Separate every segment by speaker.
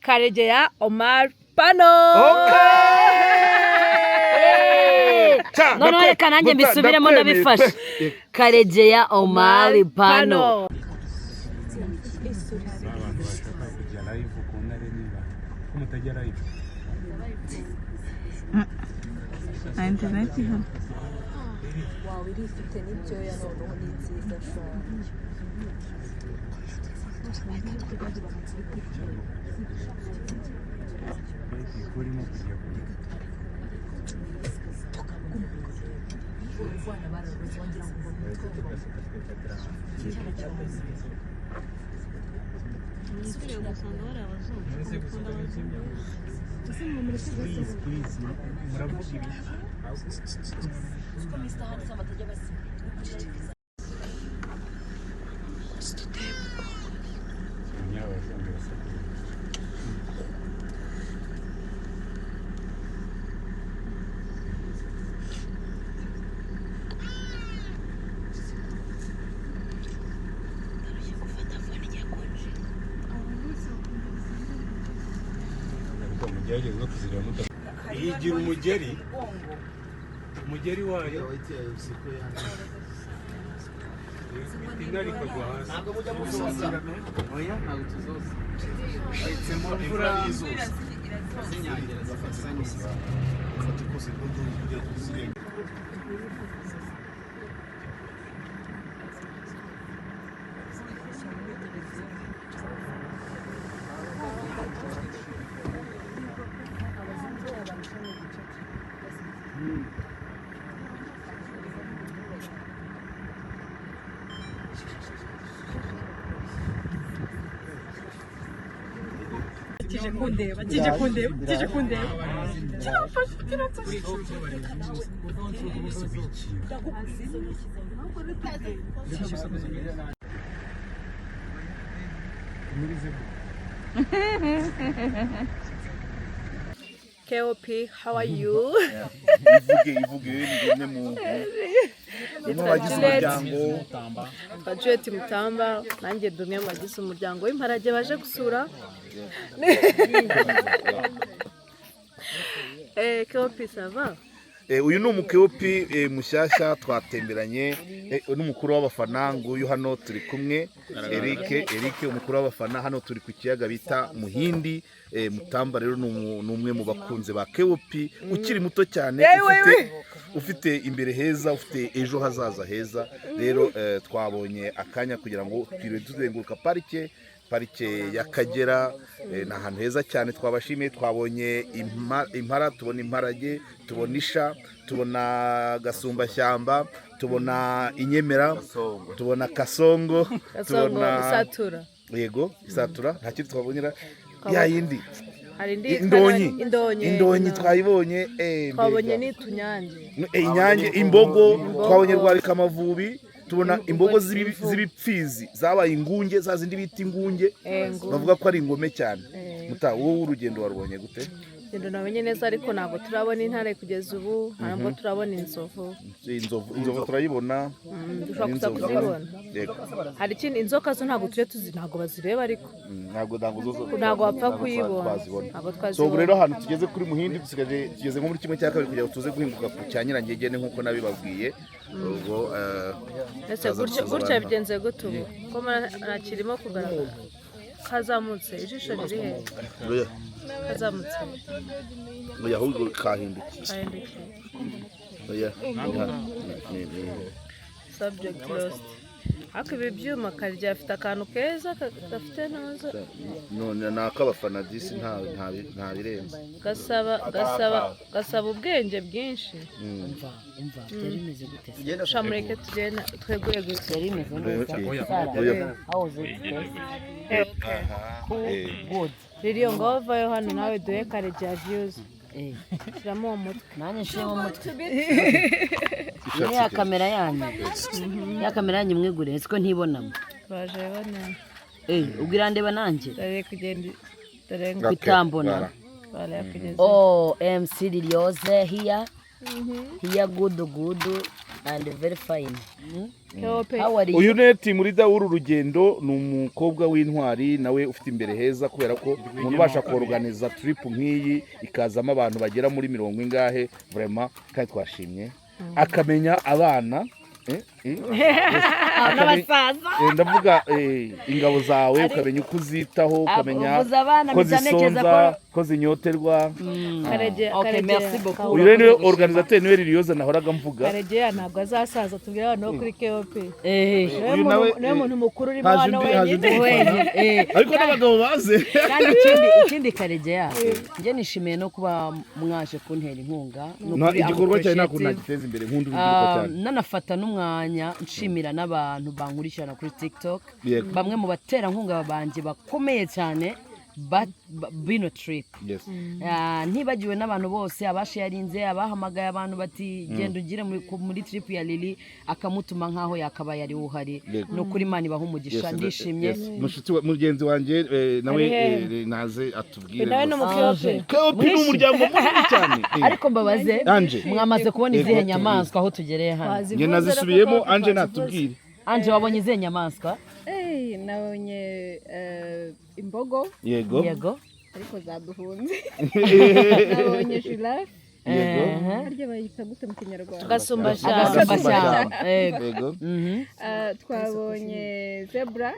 Speaker 1: Karegeya Omar Pano.
Speaker 2: Ca,
Speaker 3: Noneho reka nanjye mbisubiremo,
Speaker 2: ndakwemeye
Speaker 3: ndabifashe.
Speaker 2: pe.
Speaker 3: Karegeya Omar Pano.
Speaker 4: Abantu bashaka kujya live ku ntare, niba ko mutajya live.
Speaker 5: Nta interineti ihari.
Speaker 6: Wawe irifite n'ibyoya, noneho ni nziza sha.
Speaker 4: Ko urimo kujya kure. Please, please, muravuga ibi. Nyirabazungu yasakuye. Ariko mugerageze no kuzireba muta yigira umugeri, umugeri wayo intare ikagwa hasi.
Speaker 7: Oya, ntabwo tuzoza. Imvura izuza zinyagira zifata neza.
Speaker 5: Kije kundeba, kije kundeba, kije kundeba, kiramfashe, kiramfashe.
Speaker 1: KOP, how are you?
Speaker 2: Ivuge, ivuge, ni umwe mu bagize umuryango.
Speaker 1: Twa Juliet Mutamba, nanjye ndi umwe mu bagize umuryango w'Imparage baje gusura. KOP, ça va?
Speaker 2: Uyu ni umukeopi mushyashya twatemberanye, n'umukuru w'abafana nguyu hano turi kumwe, Eric. Eric, umukuru w'abafana, hano turi ku kiyaga bita Muhindi. Mutamba rero ni umwe mu bakunzi ba keopi ukiri muto cyane, ufite imbere heza, ufite ejo hazaza heza. Rero twabonye akanya kugira ngo twiriwe tuzenguruka parike y'Akagera. Ni ahantu heza cyane, twabashimiye. Twabonye impara, tubona imparage, tubona isha, tubona gasumbashyamba, tubona inyemera, tubona kasongo.
Speaker 1: Gasongo.
Speaker 2: Tubona
Speaker 1: Isatura.
Speaker 2: Yego, isatura. Nta kindi twabonera ya yindi.
Speaker 1: Hari indi yitwa
Speaker 2: Indonyi.
Speaker 1: Indonyi.
Speaker 2: Indonyi twayibonye,
Speaker 1: Twabonye
Speaker 2: mbega.
Speaker 1: N'itunyange.
Speaker 2: Inyange, imbogo twabonye, rwarikamavubi, tubona imbogo z'ibipfizi zabaye ingunge, za zindi bita ingunge.
Speaker 1: Ingunge.
Speaker 2: Bavuga ko ari ingome cyane. Muta, wowe urugendo warubonye gute?
Speaker 1: Ngendo nabonye neza, ariko ntabwo turabona intare kugeza ubu, ntabwo turabona inzovu.
Speaker 2: Inzovu turayibona.
Speaker 1: Dushobora kuza
Speaker 2: N'inzovu.
Speaker 1: kuzibona.
Speaker 2: Yego.
Speaker 1: Hari ikindi, inzoka zo ntabwo tujya tuzi, ntabwo bazireba ariko.
Speaker 2: Ntabwo zo
Speaker 1: Ntabwo wapfa
Speaker 2: ntabwo
Speaker 1: kuyibona.
Speaker 2: twazibona.
Speaker 1: Ntabwo
Speaker 2: So ubu
Speaker 1: twazibona.
Speaker 2: rero ahantu tugeze kuri Muhindi, dusigaje tugeze nko muri 1/2 kugira ngo tuze guhinguka ku cya Nyirangegene nk'uko nabibabwiye. Ubwo
Speaker 1: Ese
Speaker 2: turaza
Speaker 1: gutya
Speaker 2: gusuhuza
Speaker 1: gutya
Speaker 2: abantu.
Speaker 1: Bigenze gute ubu ko ntakirimo kugaragara, kazamutse, ijisho riri he?
Speaker 2: Oya,
Speaker 1: Kazamutse.
Speaker 2: oya, ahubwo kahindukiye.
Speaker 1: Kahindukiye.
Speaker 2: Oya, ni hano.
Speaker 1: Subject lost. Ariko ibi byuma karya afite akantu keza gafite ntuza.
Speaker 2: None ni ak'abafana disi, nta birenze.
Speaker 1: Gasaba ubwenge bwinshi.
Speaker 3: Umva, umva, byari bimeze gute se?
Speaker 1: Shamureke tugenda tweguye gusa.
Speaker 3: Byari bimeze neza.
Speaker 2: Oya.
Speaker 3: Sara,
Speaker 2: Oya.
Speaker 3: how was it? Cool, good.
Speaker 1: Ririyo ngo vayo hano nawe duhe Karegeya views. Shyiramo uwo mutwe.
Speaker 3: Nanjye nshiremo umutwe. Niyo ya kamera yanyu, ya kamera yanyu mwigure, siko ntibonamo.
Speaker 1: Baje bane.
Speaker 3: Ubwo irandeba nanjye.
Speaker 1: Dore kugenda, dore ngo
Speaker 2: Okay,
Speaker 3: Kutambona.
Speaker 2: bara.
Speaker 1: Barayakugeza.
Speaker 3: Oh, MC Liliose here. Here, good, good. And very fine.
Speaker 1: KOP.
Speaker 3: How are you?
Speaker 2: Uyu ni team leader w'uru rugendo, ni umukobwa w'intwari nawe ufite imbere heza, kubera ko umuntu ubasha kuorganiza trip nk'iyi ikazamo abantu bagera muri mirongo ingahe, vraiment, kandi twashimye akamenya abana
Speaker 3: N'abasaza.
Speaker 2: Ndavuga ingabo zawe, ukamenya uko uzitaho, ukamenya
Speaker 3: Uvuze abana,
Speaker 2: ko
Speaker 3: mpita ntekereza
Speaker 2: zisonza, ko zinyoterwa.
Speaker 1: Karegeya.
Speaker 3: Okay,
Speaker 1: Karegeya.
Speaker 3: merci beaucoup.
Speaker 2: Uyu rero niwe organisateur, niwe Liliyoza nahoraga mvuga.
Speaker 1: Karegeya ntabwo azasaza, tubwire abantu bo kuri KOP.
Speaker 2: Uyu
Speaker 1: Niwe
Speaker 2: nawe,
Speaker 1: niwe muntu mukuru urimo
Speaker 2: haje
Speaker 1: hano
Speaker 2: haje undi
Speaker 1: wenyine.
Speaker 2: mufana.
Speaker 3: Wenyine.
Speaker 2: Ariko n'abagabo baze.
Speaker 3: Kandi ikindi Karegeya, njye nishimiye no kuba mwaje kuntera inkunga. Ni ukuri,
Speaker 2: Igikorwa
Speaker 3: I'm
Speaker 2: cyane ntabwo
Speaker 3: appreciative.
Speaker 2: nagiteza imbere, nkunda urubyiruko cyane.
Speaker 3: Nanafata n'umwanya nshimira n'abantu bankurikirana kuri TikTok, bamwe mu baterankunga banjye bakomeye cyane bino trip. Ntibagiwe n'abantu bose abasharinze, abahamagaye abantu bati genda ugire muri trip ya Lili, akamutuma nk'aho yakabaye ari uhari. Ni ukuri, Imana ibaha umugisha, ndishimye.
Speaker 2: Yes. Mushuti mugenzi wanjye nawe
Speaker 1: Ari hehe?
Speaker 2: Naze atubwire
Speaker 1: Nawe ni
Speaker 2: rwose.
Speaker 1: umuKOP.
Speaker 2: KOP ni umuryango munini cyane.
Speaker 3: Ariko mbabaze,
Speaker 2: Anje.
Speaker 3: mwamaze kubona
Speaker 2: Yego,
Speaker 3: izihe
Speaker 2: tubwire.
Speaker 3: nyamaswa aho tugereye hano?
Speaker 2: Njye nazisubiyemo, Anje natubwire.
Speaker 3: Anje, wabonye izihe nyamaswa?
Speaker 6: Nabonye imbogo.
Speaker 2: Yego.
Speaker 3: Yego.
Speaker 6: Ariko zaduhunze. Nabonye giraffe. Harya bayita gute mu Kinyarwanda?
Speaker 1: Agasumbashyamba.
Speaker 3: Agasumbashyamba, yego.
Speaker 2: Yego.
Speaker 6: Twabonye zebra.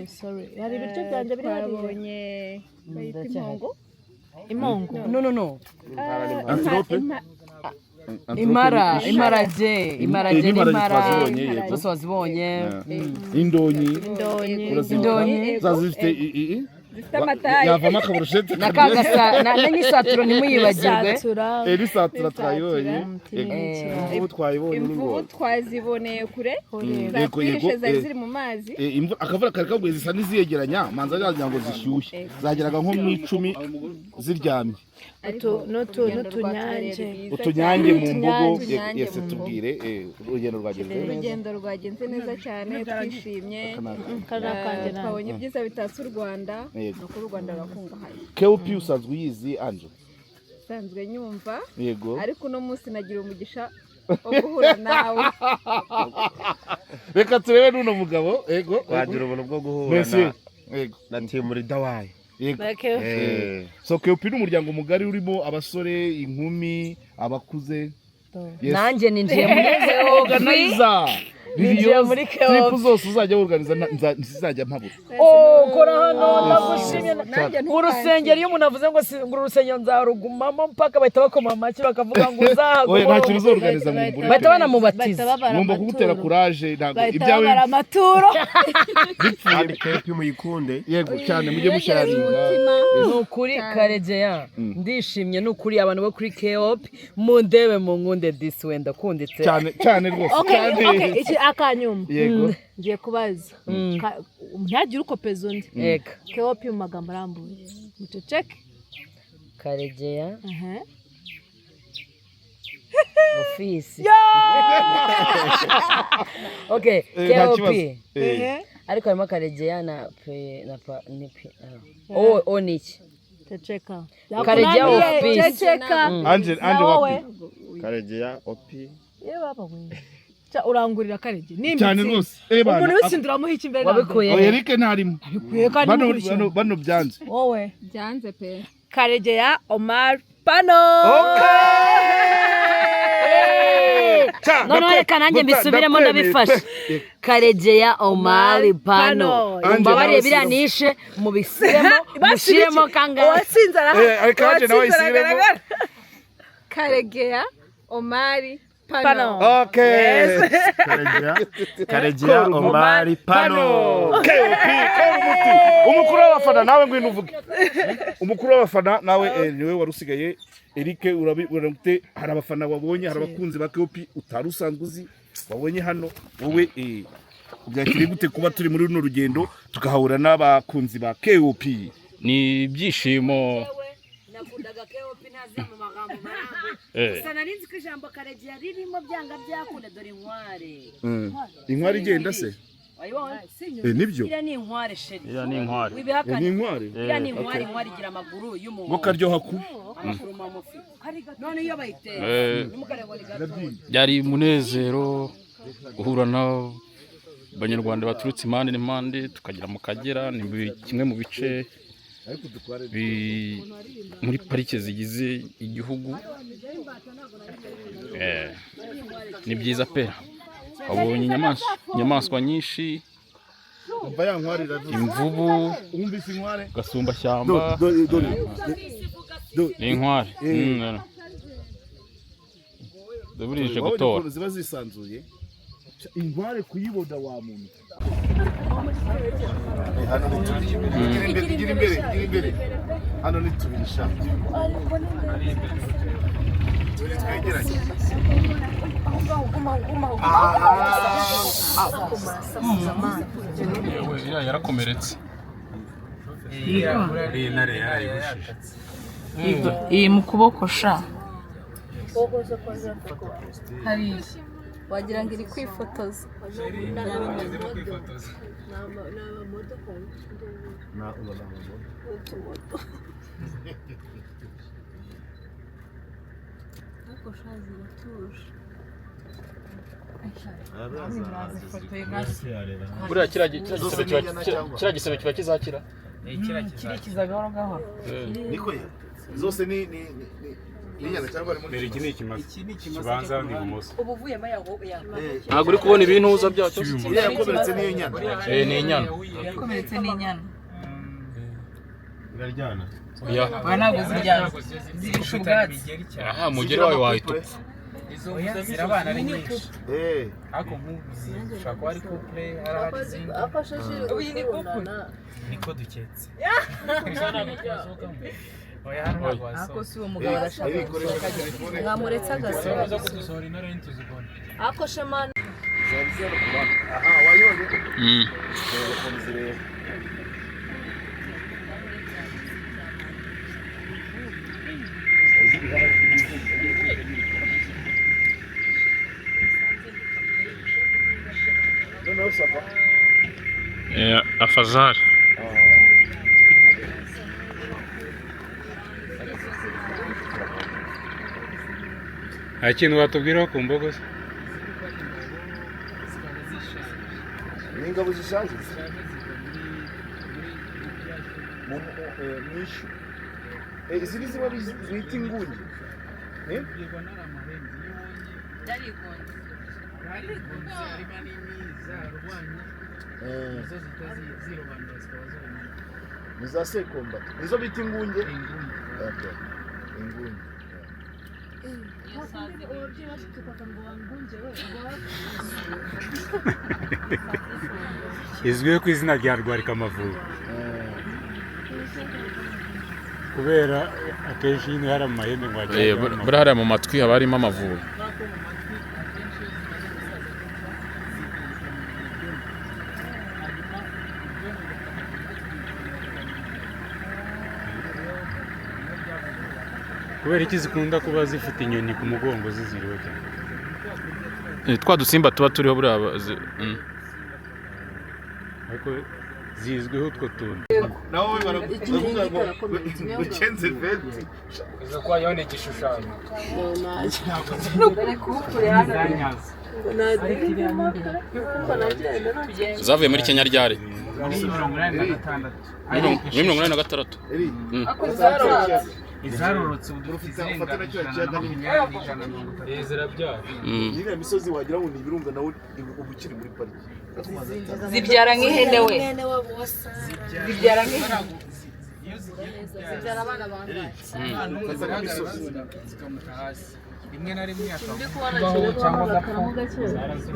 Speaker 1: Sorry, hari ibiryo byanjye biri hariya.
Speaker 6: Twabonye, bayita
Speaker 3: Ndacyahari.
Speaker 6: impongo.
Speaker 1: Impongo.
Speaker 3: No, no, no.
Speaker 2: Antilope.
Speaker 3: Impara, imparage, imparage.
Speaker 2: N'imparage
Speaker 3: N'impara
Speaker 2: twazibonye, yego.
Speaker 3: Zose wazibonye.
Speaker 2: Indonyi.
Speaker 1: Indonyi.
Speaker 2: Urazibuka?
Speaker 3: Indonyi.
Speaker 2: Zaza zifite
Speaker 6: Zifite amataye.
Speaker 2: Yavamo akaburushete.
Speaker 3: Na kagasa n'isatura ntimuyibagirwe.
Speaker 1: Satura.
Speaker 2: N'isatura twayibonye. Yego. Imvubu twayibonye
Speaker 6: Imvubu
Speaker 2: n'ingona.
Speaker 6: twaziboneye kure.
Speaker 2: Yego, yego,
Speaker 6: Zatwihishe, zari
Speaker 2: eh.
Speaker 6: ziri mu mazi.
Speaker 2: Akavura kari kaguye, zisa n'iziyegeranya, manza zagira ngo zishyushye, zageraga nko mu 10 ziryamye.
Speaker 6: Urugendo
Speaker 1: N'utunyange.
Speaker 6: rwatubereye rwiza
Speaker 2: Utunyange
Speaker 6: cyane.
Speaker 2: mu mbogo.
Speaker 6: Utunyange
Speaker 2: Yese,
Speaker 6: mu mbogo.
Speaker 2: tubwire, urugendo rwagenze neza.
Speaker 6: Urugendo rwagenze neza cyane, twishimye.
Speaker 1: Aka ni akanjye nanjye.
Speaker 6: Twabonye ibyiza bitatse u Rwanda.
Speaker 2: Yego.
Speaker 6: Ni ukuri, u Rwanda rurakungahaye.
Speaker 2: KOP usanzwe uyizi, Anje?
Speaker 6: Nsanzwe nyumva. Ariko uno munsi nagira umugisha wo guhura nawe.
Speaker 2: Reka turebe n'uno mugabo, yego.
Speaker 8: Wagira ubuntu bwo guhura
Speaker 2: Monsieur.
Speaker 8: na
Speaker 2: Yego.
Speaker 8: na team leader wayo.
Speaker 2: Yego.
Speaker 1: Like,
Speaker 2: So KOP ni umuryango mugari urimo abasore, inkumi, abakuze. Yes.
Speaker 3: Nanjye ninjiye muri KOP.
Speaker 2: Organizer.
Speaker 3: Ninjiye muri KOP.
Speaker 2: Trip zose uzajya organiza ntizajya mpabura.
Speaker 3: Oh, kora hano, ndagushimye.
Speaker 6: Nanjye.
Speaker 3: Urusengero, iyo umuntu avuze ngo ngo uru rusengero nzarugumamo mpaka, bahita bakoma amashyi bakavuga ngo
Speaker 2: Oya,
Speaker 3: uzahaguma.
Speaker 2: nta kintu uzorganiza mu mbure.
Speaker 3: Bahita banamubatiza.
Speaker 1: Bahita babara
Speaker 2: Ngomba kugutera
Speaker 1: amaturo.
Speaker 2: courage, ntabwo
Speaker 1: Bahita
Speaker 2: ibyawe
Speaker 1: babara amaturo.
Speaker 2: bipfuye.
Speaker 8: Kandi KOP muyikunde.
Speaker 2: Yego cyane, mujye musharinga.
Speaker 3: Ni ukuri, Karegeya, ndishimye. Ni ukuri, abantu bo kuri KOP mundebe mu nkunde disi, wenda kunditse.
Speaker 2: Cyane cyane rwose.
Speaker 1: Okay,
Speaker 2: Cyane.
Speaker 1: okay, iki akanyuma.
Speaker 2: Yego.
Speaker 1: Ngiye kubaza. Ntihagire ukopeza undi.
Speaker 3: Eka.
Speaker 1: KOP mu magambo arambuye. Muceceke.
Speaker 3: Karegeya
Speaker 1: Aha.
Speaker 3: ofisi, okay.
Speaker 2: Nta
Speaker 3: KOP.
Speaker 2: kibazo.
Speaker 3: Ariko harimo Karegeya na P na pa ni P, ah. O O ni iki?
Speaker 1: Ceceka.
Speaker 3: Karegeya
Speaker 1: Byakunaniye,
Speaker 3: office.
Speaker 1: Ceceka.
Speaker 2: Anje, Anje.
Speaker 1: Na wowe?
Speaker 2: Wapi?
Speaker 8: Karegeya opi.
Speaker 1: Ye baba we. Cya urangurira Karege. Nimba
Speaker 2: Cyane
Speaker 1: itsinda.
Speaker 2: rwose. Bana,
Speaker 1: Umuntu wese uramuha iki mbere na mbere?
Speaker 3: Wabikuye
Speaker 2: Oya,
Speaker 3: he?
Speaker 2: Eric ntarimo.
Speaker 1: Abikuye kandi
Speaker 2: Bano
Speaker 1: mukurikirana.
Speaker 2: bano byanze.
Speaker 1: Wowe.
Speaker 6: Byanze pe.
Speaker 1: Karegeya Omar Pano.
Speaker 3: Noneho reka nanjye mbisubiremo,
Speaker 2: Ndakwemeye
Speaker 3: ndabifashe.
Speaker 2: pe.
Speaker 3: Karegeya Omari Pano.
Speaker 1: Pano.
Speaker 2: Anje
Speaker 3: Mbabarire,
Speaker 2: nawe
Speaker 3: biriya
Speaker 2: siremo.
Speaker 3: nishe mubisiremo, mushyiremo kangahe?
Speaker 1: Uwatsinze arahari.
Speaker 2: Ariko Anje nawe
Speaker 1: Uwatsinze
Speaker 2: isubiremo.
Speaker 1: aragaragara.
Speaker 6: Karegeya Omari Pano.
Speaker 1: Pano.
Speaker 2: Okay.
Speaker 8: Karegeya, Karegeya Omari Pano.
Speaker 2: KOP, KOP. Umukuru w'abafana nawe, ngwino uvuge. Umukuru w'abafana nawe, niwe wari usigaye. Eric, urabi uramute, hari abafana wabonye, hari abakunzi ba KOP utari usanzwe uzi wabonye hano. Wowe ubyakiriye gute kuba turi muri runo rugendo tukahahura n'abakunzi ba KOP?
Speaker 9: Ni ibyishimo.
Speaker 3: Nakundaga KOP ntazi mu magambo marambuye. Gusa nari nzi ko ijambo Karegeya ririmo byanga byakunda, dore inkware.
Speaker 2: Inkware igenda se?
Speaker 3: Wayibonye?
Speaker 2: Nibyo.
Speaker 3: Iriya ni inkware, chéri.
Speaker 9: Iriya ni inkware.
Speaker 3: Wibihakane.
Speaker 2: Ni inkware?
Speaker 3: Iriya ni inkware.
Speaker 2: Okay.
Speaker 3: Inkware igira amaguru y'umuhondo.
Speaker 2: Ngo karyoha kubi.
Speaker 3: Amaguru magufi. None iyo bayitera, ntimukarebe ngo ni gato.
Speaker 9: Byari umunezero guhura n'abanyarwanda baturutse impande n'impande, tukagera mu Kagera. Ni kimwe mu bice muri parike zigize igihugu. Ni byiza pe, wabonye inyamaswa nyinshi.
Speaker 2: Umva, ya nkware iravuze.
Speaker 9: Imvubu.
Speaker 2: Wumvise inkware?
Speaker 9: Gasumbashyamba.
Speaker 2: Dore, dore, dore.
Speaker 9: Ni inkware. Burije
Speaker 2: Wabonye
Speaker 9: gutora.
Speaker 2: ukuntu ziba zisanzuye inkware, kuyibona wa muntu. Hano ni tubiri. Gira imbere, gira imbere, gira imbere. Hano ni tubiri sha, tubiri twegeranye.
Speaker 9: Yewe, iriya yarakomeretse.
Speaker 4: Uriya ntare yarayihushije.
Speaker 5: Iri mu kuboko sha, hariya.
Speaker 6: Wagira ngo iri kwifotoza.
Speaker 2: Na ubona amamoto.
Speaker 6: Ariko sha ziratuje.
Speaker 9: Buriya kiriya
Speaker 2: Zose
Speaker 9: gisebe
Speaker 2: ni
Speaker 9: kiba
Speaker 2: inyana cyangwa?
Speaker 9: kiriya gisebe kiba kizakira.
Speaker 5: Kirikiza gahoro gahoro.
Speaker 2: Niko ye, zose ni inyana cyangwa harimo?
Speaker 4: Mbere iki ni ikimasa.
Speaker 7: Iki ni ikimasa
Speaker 4: Kibanza
Speaker 7: cyo ku
Speaker 4: ni
Speaker 7: ruhande.
Speaker 4: ibumoso.
Speaker 3: Ubu uvuyemo
Speaker 9: Ntabwo uri kubona ibintuza byacyo?
Speaker 2: Iriya yakomeretse niyo nyana?
Speaker 9: Ni inyana.
Speaker 5: Yakomeretse ni inyana.
Speaker 8: Iraryana.
Speaker 9: Oya.
Speaker 5: Oya, ntabwo ziryana, zirisha ubwatsi.
Speaker 9: Aha mugere wawe wahita upfa.
Speaker 7: Izo zirabana ari nyinshi. Ariko nk'ubu zishobora kuba ari couple, hari ahari izindi.
Speaker 5: Ubu iyi ni couple.
Speaker 7: Niko duketse. Oya, hano ntabwo
Speaker 5: Ariko
Speaker 7: wasohoka.
Speaker 5: si uwo mugabo arashaka gusohoka,
Speaker 6: Mwamuretse agasohoka.
Speaker 7: Uza kudusohora intare ntituzibone.
Speaker 6: Ako shema.
Speaker 2: Aha wayibonye? Reba ukuntu zireba. Noneho ça va.
Speaker 9: Afazari.
Speaker 4: Nta kintu watubwiraho ku mbogo se?
Speaker 2: Ni ingabo zishaje mu ishyo. Izi ni zimwe bita ingunge. Eh?
Speaker 5: Yarigonze.
Speaker 7: Yarigonze ari manini, zararwanye. Nizo zihita zirobanura zikaba zonyine.
Speaker 2: Ni za sekombata, nizo bita ingunge.
Speaker 7: Ingunge.
Speaker 2: Okay. Ingunge.
Speaker 1: Ababyeyi batutukaga ngo wangunge we.
Speaker 4: Izwiho ku izina rya Rwarikamavubi kubera akenshi nyine hari amahembe ngo wagira ngo ari
Speaker 9: Buriya hariya mu matwi haba harimo amavubi.
Speaker 4: Kubera iki zikunda kuba zifite inyoni ku mugongo ziziriwe cyane?
Speaker 9: Twa dusimba tuba turiho buriya ba.
Speaker 4: Ariko zizwiho utwo tuntu.
Speaker 2: Nawe baravuga ngo ukenze venti.
Speaker 7: Uza kuba yabona igishushanyo.
Speaker 6: Dore couple hano.
Speaker 7: Zanyaze.
Speaker 9: Zavuye muri Kenya ryari?
Speaker 7: Muri 86.
Speaker 9: Muri 86.
Speaker 7: Izarorotse ubu dufite izirenga 120, 130.
Speaker 4: Zirabyara.
Speaker 2: Iriya misozi wagira ngo ni ibirunga, nawe uba ukiri muri pariki.
Speaker 5: Zibyara nk'ihene we, zibyara nk'ihene.
Speaker 7: Iyo zigiye kubyara
Speaker 6: Zibyara abana bangahe?
Speaker 2: Ufata nk'imisozi.
Speaker 7: zikamuta hasi rimwe na rimwe
Speaker 6: Ndi kubona
Speaker 7: akabaho
Speaker 6: kimwe
Speaker 7: cyangwa agapfa.
Speaker 6: karamu gake.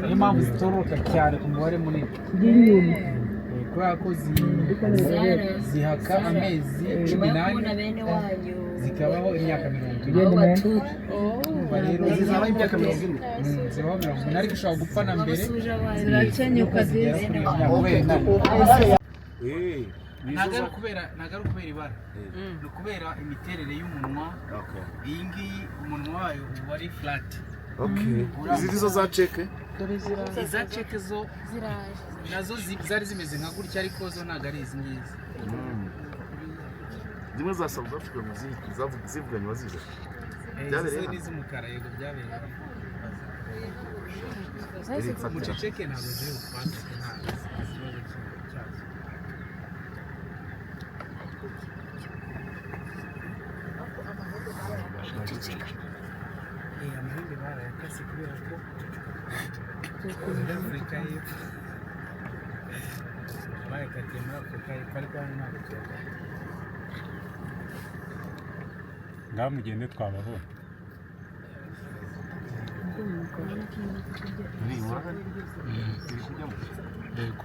Speaker 7: Niyo mpamvu zitororoka cyane ku mubare munini. Kubera ko zihaka amezi 14,
Speaker 3: Bene wanyu.
Speaker 7: zikabaho imyaka 40. Urumva rero
Speaker 2: Zizabaho imyaka 40.
Speaker 7: Zibaho 40, ariko ishobora gupfa na mbere.
Speaker 1: Zirakenyuka.
Speaker 7: Zigera
Speaker 1: Zizi.
Speaker 7: kuri iyo myaka kubera intare.
Speaker 2: Nizo
Speaker 7: Ntabwo ari ukubera, ntabwo ari ukubera ibara, ni ukubera imiterere y'umunwa.
Speaker 2: Okay.
Speaker 7: Iyi ngiyi umunwa wayo uba ari flat.
Speaker 2: Okay. Izi nizo za ceke?
Speaker 7: Iza ceke zo nazo zari zimeze nka gutya ariko zo ntabwo ari izi ngizi.
Speaker 2: Zimwe za South Africa ngo zivuganye wazize. Byabereye
Speaker 7: Izi ni iz'umukara yego byabereye. Muceceke ntabwo ziri butwatse ntabwo ikibazo cyazo. Amahembe barayakase kubera ko muri Afurika y'Epfo bayakatiye muri Afurika y'Epfo ariko hano ntabwo tuyakata.
Speaker 4: Ngaho mugende twababona.
Speaker 9: Yego.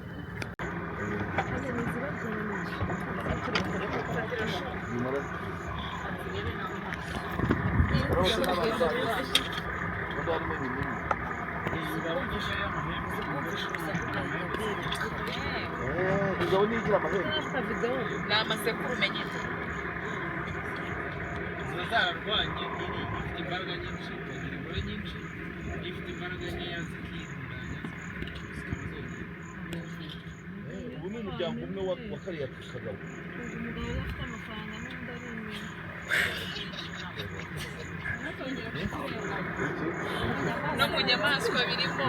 Speaker 2: Ingabo nigira amahembe.
Speaker 5: Ni amasekurume nyine.
Speaker 7: Ziba zararwanye iri ifite imbaraga nyinshi ikagira ingore nyinshi, ifite imbaraga nkeya zikirundanya zikaba zonyine.
Speaker 2: Ubu ni umuryango umwe wa kariya kagabo.
Speaker 6: Umugabo ufite amafaranga n'undi ari inyuma.
Speaker 5: No mu nyamaswa birimo.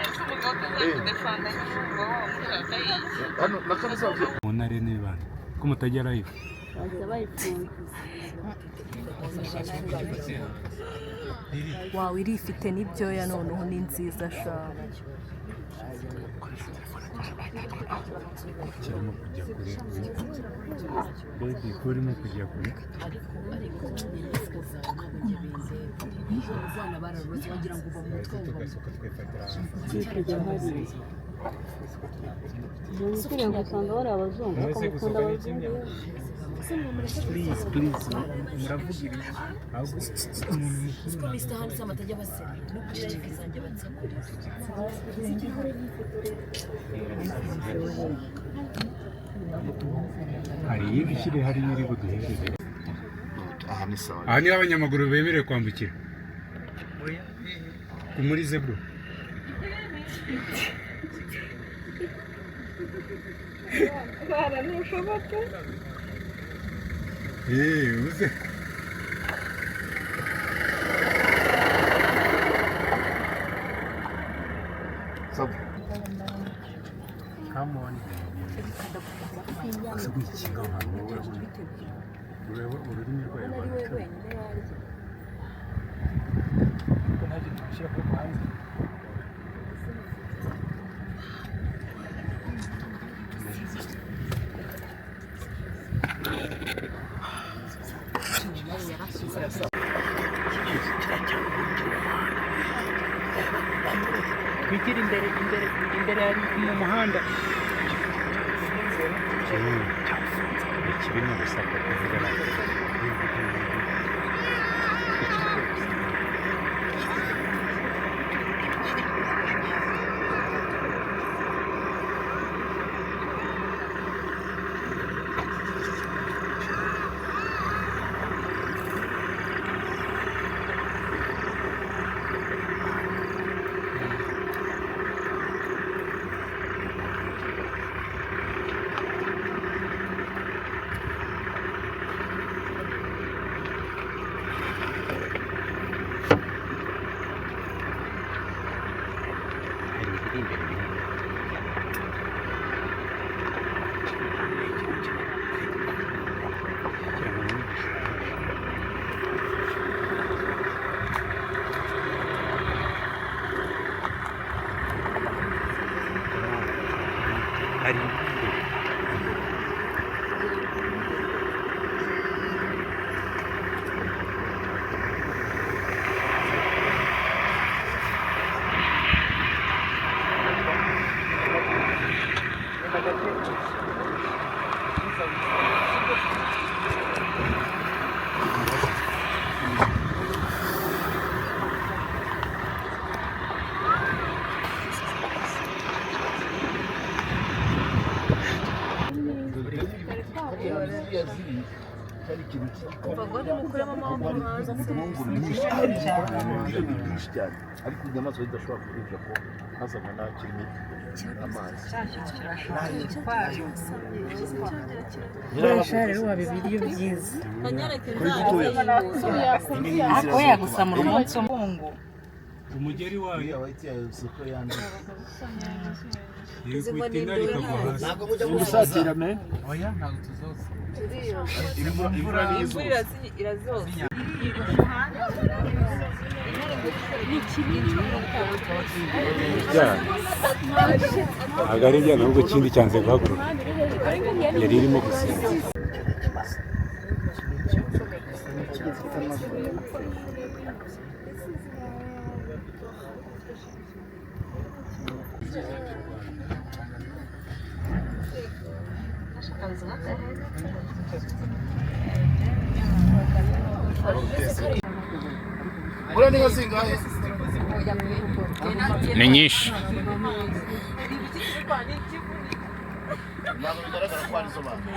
Speaker 5: Ese umugabo utazakudefanda nyine wamushaka iki?
Speaker 2: Hano na kano safi.
Speaker 4: Mu ntare n'ibana ko mutajya live.
Speaker 1: Bahita bayifunga.
Speaker 10: Wawe irifite n'ibyoya noneho ni nziza sha.
Speaker 4: Kirimo kujya kure. Baby ko urimo kujya kure.
Speaker 3: Ariko inyamaswa zawe ntabwo njye bindeba. Abana bararose wagira ngo uva mu mutwe
Speaker 4: Twahise tugasohoka twifatira
Speaker 1: Ukwiriye gusanga bari abazungu
Speaker 4: Mwese
Speaker 1: ariko mukunda
Speaker 4: gusohoka ni
Speaker 1: abazungu.
Speaker 4: kimwe. Please please muravuga ibi ahubwo umuntu mukuru
Speaker 3: Siko Mr. Handsome atajya abaseka no kuri live zanjye bansakuriza.
Speaker 4: Hari iyindi ishyire hari iri buduhereze.
Speaker 2: Aha ni sawa.
Speaker 4: Aha niho abanyamaguru bemerewe kwambukira. Muri zebra.
Speaker 6: Bara ntushoboke.
Speaker 4: Uze.
Speaker 2: Sawa.
Speaker 4: Come on. Ese gukinga abantu wowe ureba ururimi rwayo rwanditse.
Speaker 7: Ntacyo tubishyira kuri hanze.
Speaker 11: Twigire imbere imbere imbere hari mu muhanda.
Speaker 4: Ikibi ni urusaku kuvuga nabi. Hari ibiri imbere binini. Kugira ngo ni igishushanyo. Hari ibiri imbere.
Speaker 2: Cyari ikintu cy'igikoma.
Speaker 1: Abagore mukuremo amaboko hanze.
Speaker 2: Ibihunguru byinshi byinshi cyane, ariko inyamaswa zidashobora kurinda ko hazanwa n'akirimo amazi.
Speaker 11: Burasha rero waba ibiryo byiza.
Speaker 2: Kuri gitoya.
Speaker 11: Ariko yagusamura umunsi umwe.
Speaker 4: Umugeri wayo
Speaker 7: yikubita intare ikagwa hasi.
Speaker 4: Gusatira me.
Speaker 7: Oya, ntabwo tuzoza.
Speaker 2: Imvura ni izuba.
Speaker 6: Irazoza.
Speaker 4: Ntabwo ari ibyana, ahubwo ikindi cyanze guhaguruka, yari irimo gusinzira.
Speaker 2: Buriya ni nka zingahe?
Speaker 9: Ni nyinshi.
Speaker 2: Ntabwo bigaragara ko ari zo bantu.